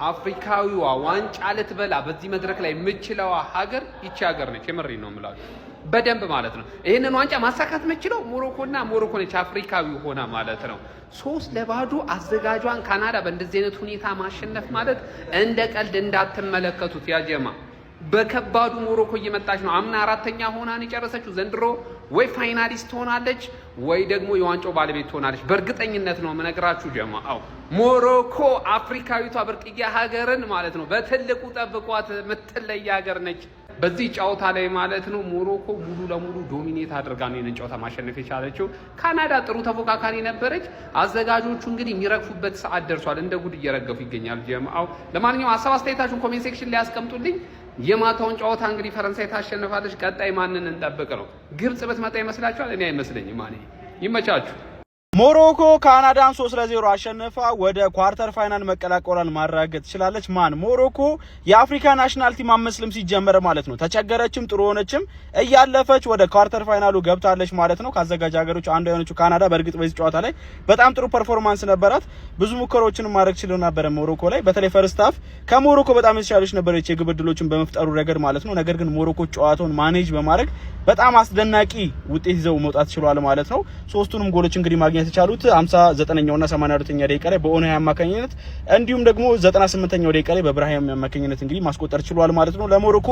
አፍሪካዊዋ ዋንጫ ልትበላ በዚህ መድረክ ላይ የምችለዋ ሀገር ይቺ ሀገር ነች። የምሬን ነው የምላችሁ በደንብ ማለት ነው። ይህንን ዋንጫ ማሳካት የምችለው ሞሮኮና ሞሮኮ ነች፣ አፍሪካዊ ሆና ማለት ነው። 3-0 አዘጋጇን ካናዳ በእንደዚህ አይነት ሁኔታ ማሸነፍ ማለት እንደ ቀልድ እንዳትመለከቱት ያጀማ። በከባዱ ሞሮኮ እየመጣች ነው። አምና አራተኛ ሆና ነው የጨረሰችው። ዘንድሮ ወይ finalist ትሆናለች ወይ ደግሞ የዋንጫው ባለቤት ትሆናለች። በእርግጠኝነት ነው የምነግራችሁ ጀማ። አው ሞሮኮ አፍሪካዊቷ ብርቅዬ ሀገርን ማለት ነው በትልቁ ጠብቋት፣ የምትለይ ሀገር ነች። በዚህ ጨዋታ ላይ ማለት ነው ሞሮኮ ሙሉ ለሙሉ dominate አድርጋ ነው ይህንን ጨዋታ ማሸነፍ የቻለችው። ካናዳ ጥሩ ተፎካካሪ ነበረች። አዘጋጆቹ እንግዲህ የሚረግፉበት ሰዓት ደርሷል። እንደ ጉድ እየረገፉ ይገኛል ጀማው። ለማንኛውም ሀሳብ አስተያየታችሁን comment section ላይ ያስቀምጡልኝ። የማታውን ጨዋታ እንግዲህ ፈረንሳይ ታሸንፋለች። ቀጣይ ማንን እንጠብቅ ነው? ግብጽ ብትመጣ ይመስላችኋል? እኔ አይመስለኝም። ማን ይመቻችሁ። ሞሮኮ ካናዳን 3-0 አሸንፋ ወደ quarter final መቀላቀሏን ማረጋገጥ ችላለች። ማን ሞሮኮ የአፍሪካ national team አመስልም ሲጀመር ማለት ነው። ተቸገረችም ጥሩ ሆነችም እያለፈች ወደ quarter final ኡ ገብታለች ማለት ነው። ከአዘጋጅ ሀገሮች አንዷ የሆነችው ካናዳ በእርግጥ በዚህ ጨዋታ ላይ በጣም ጥሩ performance ነበራት። ብዙ ሙከራዎችን ማድረግ ችሎ ነበረ ሞሮኮ ላይ። በተለይ first half ከሞሮኮ በጣም የተሻለች ነበረች የግብ ዕድሎችን በመፍጠሩ ረገድ ማለት ነው። ነገር ግን ሞሮኮ ጨዋታውን manage በማድረግ በጣም አስደናቂ ውጤት ይዘው መውጣት ችሏል ማለት ነው። ሶስቱንም ጎሎች እንግዲህ ማግኘት የቻሉት 59ኛው እና 82ኛ ደቂቃ ላይ በኦናሂ አማካኝነት እንዲሁም ደግሞ 98ኛው ደቂቃ ላይ በብራሂም አማካኝነት እንግዲህ ማስቆጠር ችሏል ማለት ነው። ለሞሮኮ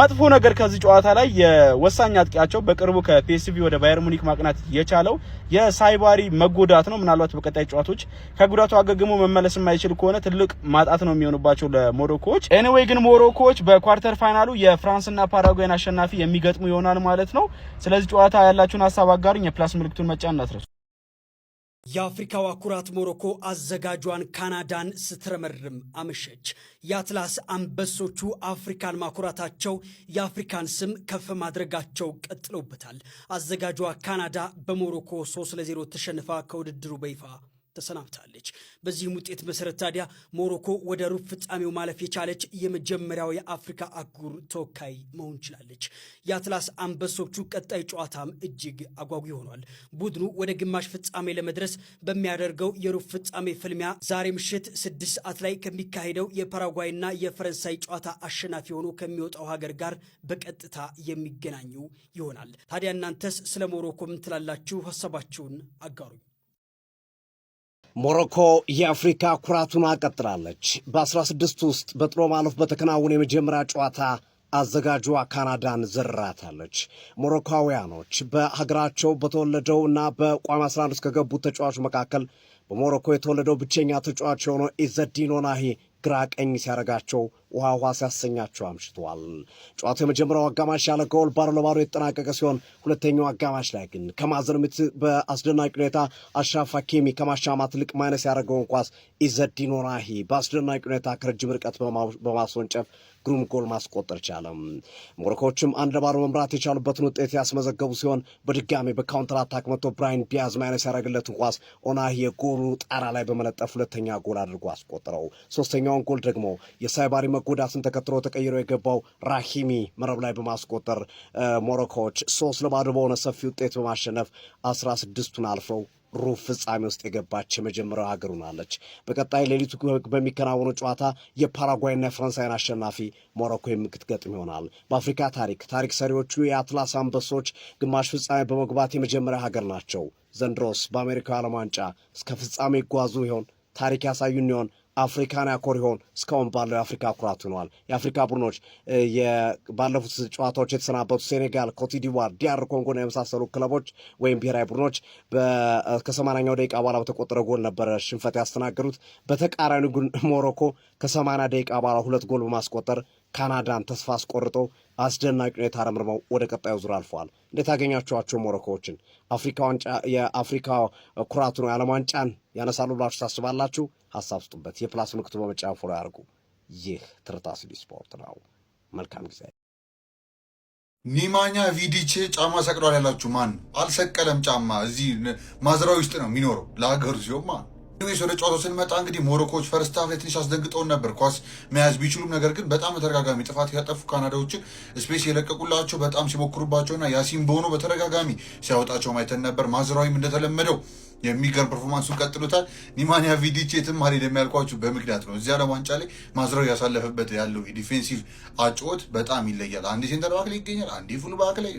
መጥፎ ነገር ከዚህ ጨዋታ ላይ የወሳኝ አጥቂያቸው በቅርቡ ከፒኤስቪ ወደ ባየር ሙኒክ ማቅናት የቻለው የሳይባሪ መጎዳት ነው። ምናልባት በቀጣይ ጨዋታዎች ከጉዳቱ አገግሞ መመለስ የማይችል ከሆነ ትልቅ ማጣት ነው የሚሆንባቸው ለሞሮኮዎች። Anyway ግን ሞሮኮዎች በ quarter final ኡ የፍራንስና ፓራጓይን አሸናፊ የሚገጥሙ ይሆናል ማለት ነው። ስለዚህ ጨዋታ ያላችሁን ሀሳብ አጋሩኝ። የ plus ምልክቱን መጫን እንዳትረሱ። የአፍሪካዋ ኩራት ሞሮኮ አዘጋጇን ካናዳን ስትረመርም አመሸች። የአትላስ አንበሶቹ አፍሪካን ማኩራታቸው፣ የአፍሪካን ስም ከፍ ማድረጋቸው ቀጥለውበታል። አዘጋጇ ካናዳ በሞሮኮ 3-0 ተሸንፋ ከውድድሩ በይፋ ተሰናብታለች። በዚህም ውጤት መሰረት ታዲያ ሞሮኮ ወደ ሩብ ፍጻሜው ማለፍ የቻለች የመጀመሪያው የአፍሪካ አህጉር ተወካይ መሆን ችላለች። የአትላስ አንበሶቹ ቀጣይ ጨዋታም እጅግ አጓጊ ሆኗል። ቡድኑ ወደ ግማሽ ፍጻሜ ለመድረስ በሚያደርገው የሩብ ፍጻሜ ፍልሚያ ዛሬ ምሽት 6 ሰዓት ላይ ከሚካሄደው የፓራጓይና የፈረንሳይ ጨዋታ አሸናፊ ሆኖ ከሚወጣው ሀገር ጋር በቀጥታ የሚገናኙ ይሆናል። ታዲያ እናንተስ ስለ ሞሮኮ ምን ትላላችሁ? ሀሳባችሁን አጋሩኝ። ሞሮኮ የአፍሪካ ኩራቱን ቀጥላለች። በ16 ውስጥ በጥሎ ማለፍ በተከናወነ የመጀመሪያ ጨዋታ አዘጋጇ ካናዳን ዘርራታለች። ሞሮኮውያኖች በሀገራቸው በተወለደው እና በቋሚ 11 ውስጥ ከገቡት ተጫዋቾች መካከል በሞሮኮ የተወለደው ብቸኛ ተጫዋች የሆነው ኢዘዲን ኦናሂ ግራ ቀኝ ሲያደርጋቸው ውሃ ውሃ ሲያሰኛቸው አምሽተዋል። ጨዋታው የመጀመሪያው አጋማሽ ያለ ጎል 0-0 የተጠናቀቀ ሲሆን ሁለተኛው አጋማሽ ላይ ግን ከማዕዘን ምት በአስደናቂ ሁኔታ አሽራፍ ሀኪሚ ከማሻማት ልቅ minus ያደረገውን ኳስ ኢዘዲን ኦናሂ በአስደናቂ ሁኔታ ከረጅም ርቀት በማስወንጨፍ ግሩም ጎል ማስቆጠር ቻለም። ሞሮኮዎችም 1-0 መምራት የቻሉበትን ውጤት ያስመዘገቡ ሲሆን በድጋሚ በ counter attack መጥቶ ብራሂም ዲያዝ minus ያደረገለትን ኳስ ኦናሂ የጎሉ ጣራ ላይ በመለጠፍ ሁለተኛ ጎል አድርጎ አስቆጠረው። ሶስተኛውን ጎል ደግሞ የሳይባሪ መጎዳትን ተከትሎ ተቀይሮ የገባው ራሂሚ መረብ ላይ በማስቆጠር ሞሮኮዎች 3-0 በሆነ ሰፊ ውጤት በማሸነፍ 16ቱን አልፈው ሩብ ፍጻሜ ውስጥ የገባች የመጀመሪያው ሀገር ሆናለች። በቀጣይ ሌሊቱ በሚከናወነው ጨዋታ የፓራጓይና የፈረንሳይን አሸናፊ ሞሮኮ የምትገጥም ይሆናል። በአፍሪካ ታሪክ ታሪክ ሰሪዎቹ የአትላስ አንበሶች ግማሽ ፍጻሜ በመግባት የመጀመሪያ ሀገር ናቸው። ዘንድሮስ በአሜሪካው ዓለም ዋንጫ እስከ ፍጻሜ ይጓዙ ይሆን? ታሪክ ያሳዩን ይሆን? አፍሪካን ያኮር ይሆን? እስካሁን ባለው የአፍሪካ ኩራት ሆነዋል። የአፍሪካ ቡድኖች ባለፉት ጨዋታዎች የተሰናበቱ ሴኔጋል፣ ኮትዲቯር፣ ዲአር ኮንጎና የመሳሰሉ ክለቦች ወይም ብሔራዊ ቡድኖች ከ80ኛው ደቂቃ በኋላ በተቆጠረ ጎል ነበረ ሽንፈት ያስተናገዱት። በተቃራኒ ግን ሞሮኮ ከ80 ደቂቃ በኋላ ሁለት ጎል በማስቆጠር ካናዳን ተስፋ አስቆርጦ አስደናቂ ሁኔታ ረምርመው ወደ ቀጣዩ ዙር አልፈዋል። እንዴት አገኛችኋቸው ሞሮኮዎችን? አፍሪካ ዋንጫ የአፍሪካ ኩራቱ ነው። የዓለም ዋንጫን ያነሳሉ ብላችሁ ታስባላችሁ? ሀሳብ ስጡበት። የ plus ምልክቱ በመጫን follow ያድርጉ። ይህ ትርታ ሲዲ ስፖርት ነው። መልካም ጊዜ። ኒማኛ ቪዲች ጫማ ሰቅሏል ያላችሁ ማን? አልሰቀለም ጫማ። እዚህ ማዝራዊ ውስጥ ነው የሚኖረው ለሀገሩ ሲሆን ማን። Anyways ወደ ጨዋታው ስንመጣ እንግዲህ ሞሮኮዎች first half ላይ ትንሽ አስደንግጠውን ነበር ኳስ መያዝ ቢችሉም፣ ነገር ግን በጣም በተደጋጋሚ ጥፋት ያጠፉ ካናዳዎችን space የለቀቁላቸው በጣም ሲሞክሩባቸውና ያሲን ቦኖ በተደጋጋሚ ሲያወጣቸው ማይተን ነበር። ማዝራዊም እንደተለመደው የሚገርም performance ኡን ቀጥሎታል። ኒማንያ ቪዲች የትም አልሄደም ያልኳችሁ በምክንያት ነው። እዚያ ዓለም ዋንጫ ላይ ማዝራዊ ያሳለፈበት ያለው የ defensive አጨዋወት በጣም ይለያል። አንዴ center back ላይ ይገኛል፣ አንዴ full back ላይ፣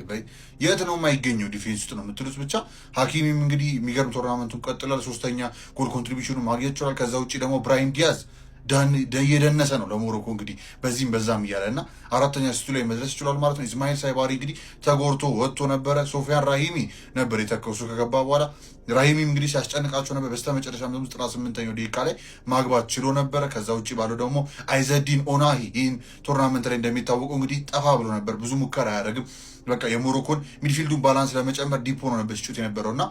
የት ነው የማይገኘው defense ውስጥ ነው የምትሉት ብቻ። ሀኪሚም እንግዲህ የሚገርም tournament ኡን ቀጥሏል። ሶስተኛ goal contribution ኑ ማግኘት ችሏል። ከዛ ውጭ ደግሞ ብራሂም ዲያዝ እየደነሰ ነው ለሞሮኮ እንግዲህ በዚህም በዛም እያለ እና አራተኛ assist ኡ ላይ መድረስ ይችላል ማለት ነው። ኢስማኤል ሳይባሪ እንግዲህ ተጎድቶ ወጥቶ ነበረ። ሶፊያን ራሂሚ ነበር የተካው እሱ ከገባ በኋላ። ራሂሚም እንግዲህ ሲያስጨንቃቸው ነበር። በስተመጨረሻም ደግሞ 98ኛው ደቂቃ ላይ ማግባት ችሎ ነበረ። ከዛ ውጭ ባለው ደግሞ አይዘዲን ኦናሂ ይህን tournament ላይ እንደሚታወቀው እንግዲህ ጠፋ ብሎ ነበር። ብዙ ሙከራ አያደርግም። በቃ የሞሮኮን midfield ኡን balance ለመጨመር deep ሆኖ ነበር ሲጫወት የነበረው እና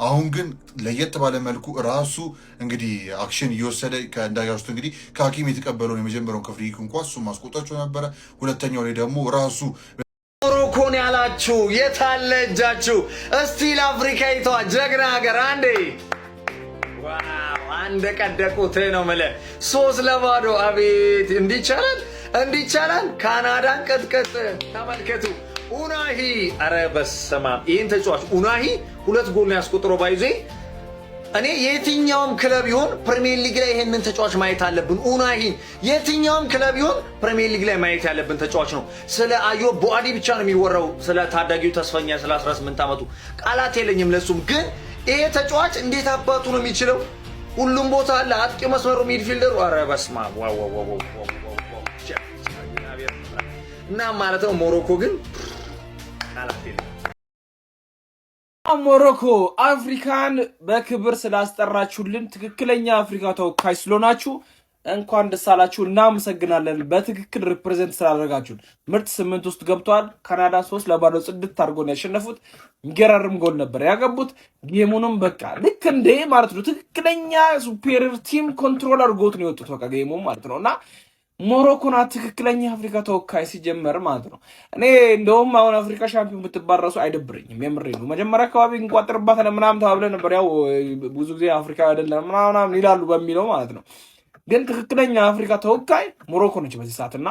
አሁን ግን ለየት ባለ መልኩ ራሱ እንግዲህ action እየወሰደ እንዳያችሁት እንግዲህ ከሀኪሚ የተቀበለውን የመጀመሪያውን ከ free kick እንኳ እሱ ማስቆጠር ችሎ ነበረ። ሁለተኛው ላይ ደግሞ ራሱ ሞሮኮን ያላችሁ የታለ እጃችሁ? እስቲ ለአፍሪካዊቷ ጀግና ሀገር አንዴ። Wow! አንደ ቀደቁት ነው የምልህ። 3-0። አቤት፣ እንዲህ ይቻላል፣ እንዲህ ይቻላል። ካናዳን ቅጥቅጥ ተመልከቱ። ኡናሂ፣ ኧረ በስመ አብ! ይህን ተጫዋች ኡናሂ ሁለት ጎል ነው ያስቆጥሮ። By the way እኔ የትኛውም ክለብ ይሁን ፕሪሚየር ሊግ ላይ ይሄንን ተጫዋች ማየት አለብን። ኡናሂን የትኛውም ክለብ ይሁን ፕሪሚየር ሊግ ላይ ማየት ያለብን ተጫዋች ነው። ስለ አዮብ ቦአዲ ብቻ ነው የሚወራው፣ ስለ ታዳጊው ተስፈኛ ስለ 18 ዓመቱ ቃላት የለኝም ለሱም። ግን ይሄ ተጫዋች እንዴት አባቱ ነው የሚችለው? ሁሉም ቦታ አለ። አጥቂ መስመሩ፣ midfielder ኡ፣ ኧረ በስመ አብ! Wow wow wow wow! እና ማለት ነው ሞሮኮ ግን ቃላት የለም። ሞሮኮ፣ አፍሪካን በክብር ስላስጠራችሁልን፣ ትክክለኛ አፍሪካ ተወካይ ስለሆናችሁ እንኳን ደስ አላችሁ። እናመሰግናለን። በትክክል represent ስላደረጋችሁን። ምርጥ ስምንት ውስጥ ገብተዋል። ካናዳ 3-0 ጽድት አድርጎ ነው ያሸነፉት። የሚገራርም ጎል ነበር ያገቡት። Game ኡንም በቃ ልክ እንደ ማለት ነው ትክክለኛ superior team control አድርጎት ነው የወጡት። በቃ game ኡ ማለት ነው እና ሞሮኮ ናት ትክክለኛ አፍሪካ ተወካይ ሲጀመር ማለት ነው። እኔ እንደውም አሁን አፍሪካ ሻምፒዮን ብትባል ራሱ አይደብረኝም። የምሬ ነው። መጀመሪያ አካባቢ እንቋጥርባታለን ምናምን ተባብለን ነበር። ያው ብዙ ጊዜ አፍሪካ አይደለም ምናምን ይላሉ በሚለው ማለት ነው። ግን ትክክለኛ አፍሪካ ተወካይ ሞሮኮ ነች በዚህ ሰዓት እና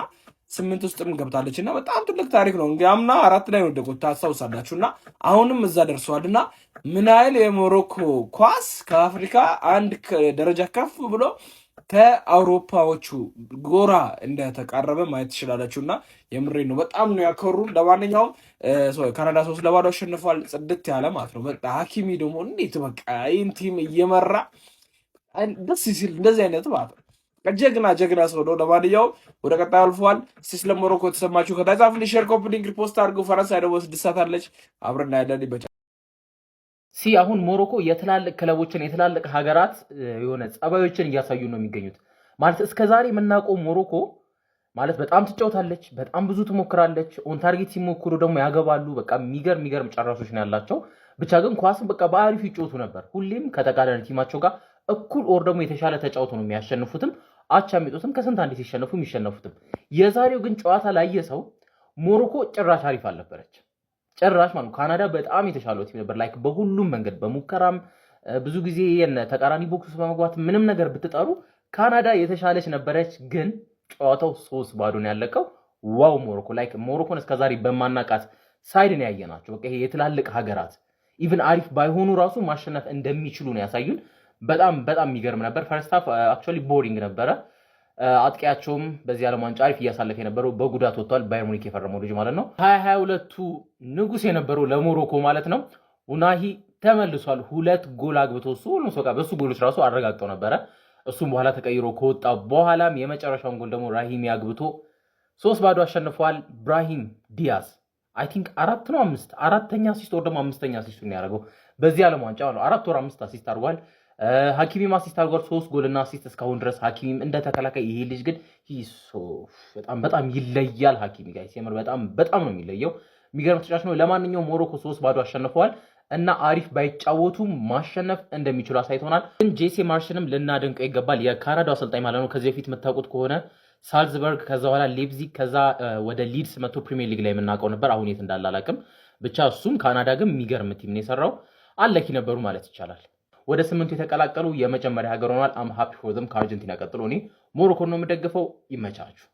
ስምንት ውስጥም ገብታለች እና በጣም ትልቅ ታሪክ ነው። እንግዲህ አምና አራት ላይ ወደቁት ታስታውሳላችሁ። እና አሁንም እዛ ደርሰዋል እና ምን ያህል የሞሮኮ ኳስ ከአፍሪካ አንድ ደረጃ ከፍ ብሎ ከአውሮፓዎቹ ጎራ እንደተቃረበ ማየት ትችላላችሁ። እና የምሬ ነው፣ በጣም ነው ያከሩን። ለማንኛውም ካናዳ 3-0 አሸንፏል። ጽድት ያለ ማለት ነው። በቃ ሀኪሚ ደግሞ እንዴት በቃ ይህን team እየመራ ደስ ሲል እንደዚህ አይነት ማለት ነው። ጀግና ጀግና ሰው ነው። ለማንኛውም ወደ ቀጣዩ አልፈዋል። እስቲ ስለ ሞሮኮ የተሰማችሁ ከታች ጻፉልኝ። Share፣ copy link፣ repost አድርጉ። ፈረንሳይ ደግሞ 6 ሰዓት አለች። አብረን እናያለን። ይበጫ See፣ አሁን ሞሮኮ የትላልቅ ክለቦችን የትላልቅ ሀገራት የሆነ ጸባዮችን እያሳዩ ነው የሚገኙት። ማለት እስከ ዛሬ የምናውቀው ሞሮኮ ማለት በጣም ትጫወታለች፣ በጣም ብዙ ትሞክራለች። On target ሲሞክሩ ደግሞ ያገባሉ። በቃ የሚገርም የሚገርም ጨራሾች ነው ያላቸው። ብቻ ግን ኳስን በቃ በአሪፍ ይጫወቱ ነበር። ሁሌም ከተቃራኒ team ኣቸው ጋር እኩል or ደግሞ የተሻለ ተጫውቶ ነው የሚያሸንፉትም አቻ የሚጡትም ከስንት አንዴ ሲሸነፉ የሚሸነፉትም። የዛሬው ግን ጨዋታ ላየ ሰው ሞሮኮ ጭራሽ አሪፍ አልነበረች። ጭራሽ ማለት ካናዳ በጣም የተሻለው team ነበር። Like በሁሉም መንገድ በሙከራም ብዙ ጊዜ ተቃራኒ box ውስጥ በመግባት ምንም ነገር ብትጠሩ ካናዳ የተሻለች ነበረች። ግን ጨዋታው 3-0 ነው ያለቀው። Wow ሞሮኮ! Like ሞሮኮን እስከዛሬ በማናቃት side ነው ያየናቸው። በቃ ይሄ የትላልቅ ሀገራት even አሪፍ ባይሆኑ ራሱ ማሸነፍ እንደሚችሉ ነው ያሳዩን። በጣም በጣም የሚገርም ነበር። First half actually boring ነበረ። አጥቂያቸውም በዚህ ዓለም ዋንጫ አሪፍ እያሳለፈ የነበረው በጉዳት ወጥቷል። ባየር ሙኒክ የፈረመው ልጅ ማለት ነው። 2022ቱ ንጉስ የነበረው ለሞሮኮ ማለት ነው ኡናሂ ተመልሷል። ሁለት ጎል አግብቶ እሱ ሁሉም ሰው በሱ ጎሎች ራሱ አረጋግጠው ነበረ። እሱም በኋላ ተቀይሮ ከወጣ በኋላም የመጨረሻውን ጎል ደግሞ ራሂሚ አግብቶ 3-0 አሸንፈዋል። ብራሂም ዲያዝ I think አራት ነው አምስት፣ አራተኛ assist or ደግሞ አምስተኛ assist ኡ ያደረገው በዚህ ዓለም ዋንጫ ነው። አራት or አምስት assist አድርጓል። ሀኪሚም assist አድርጓል። ሶስት ጎልና assist እስካሁን ድረስ ሀኪሚም እንደ ተከላካይ። ይሄ ልጅ ግን በጣም በጣም ይለያል። ሀኪሚ guys የምር በጣም በጣም ነው የሚለየው። የሚገርም ተጫዋች ነው። ለማንኛውም ሞሮኮ 3-0 አሸንፈዋል እና አሪፍ ባይጫወቱም ማሸነፍ እንደሚችሉ አሳይቶናል። ግን ጄሲ ማርሽንም ልናደንቀው ይገባል። የካናዳው አሰልጣኝ ማለት ነው። ከዚህ በፊት የምታውቁት ከሆነ ሳልዝበርግ፣ ከዛ በኋላ ሌፕዚግ፣ ከዛ ወደ ሊድስ መቶ ፕሪሚየር ሊግ ላይ የምናውቀው ነበር። አሁን የት እንዳለ አላውቅም። ብቻ እሱም ካናዳ ግን የሚገርም team ነው የሰራው። Unlucky ነበሩ ማለት ይቻላል። ወደ ስምንቱ የተቀላቀሉ የመጀመሪያ ሀገር ሆኗል። I'm happy for them። ከአርጀንቲና ቀጥሎ እኔ ሞሮኮን ነው የምደግፈው። ይመቻችሁ።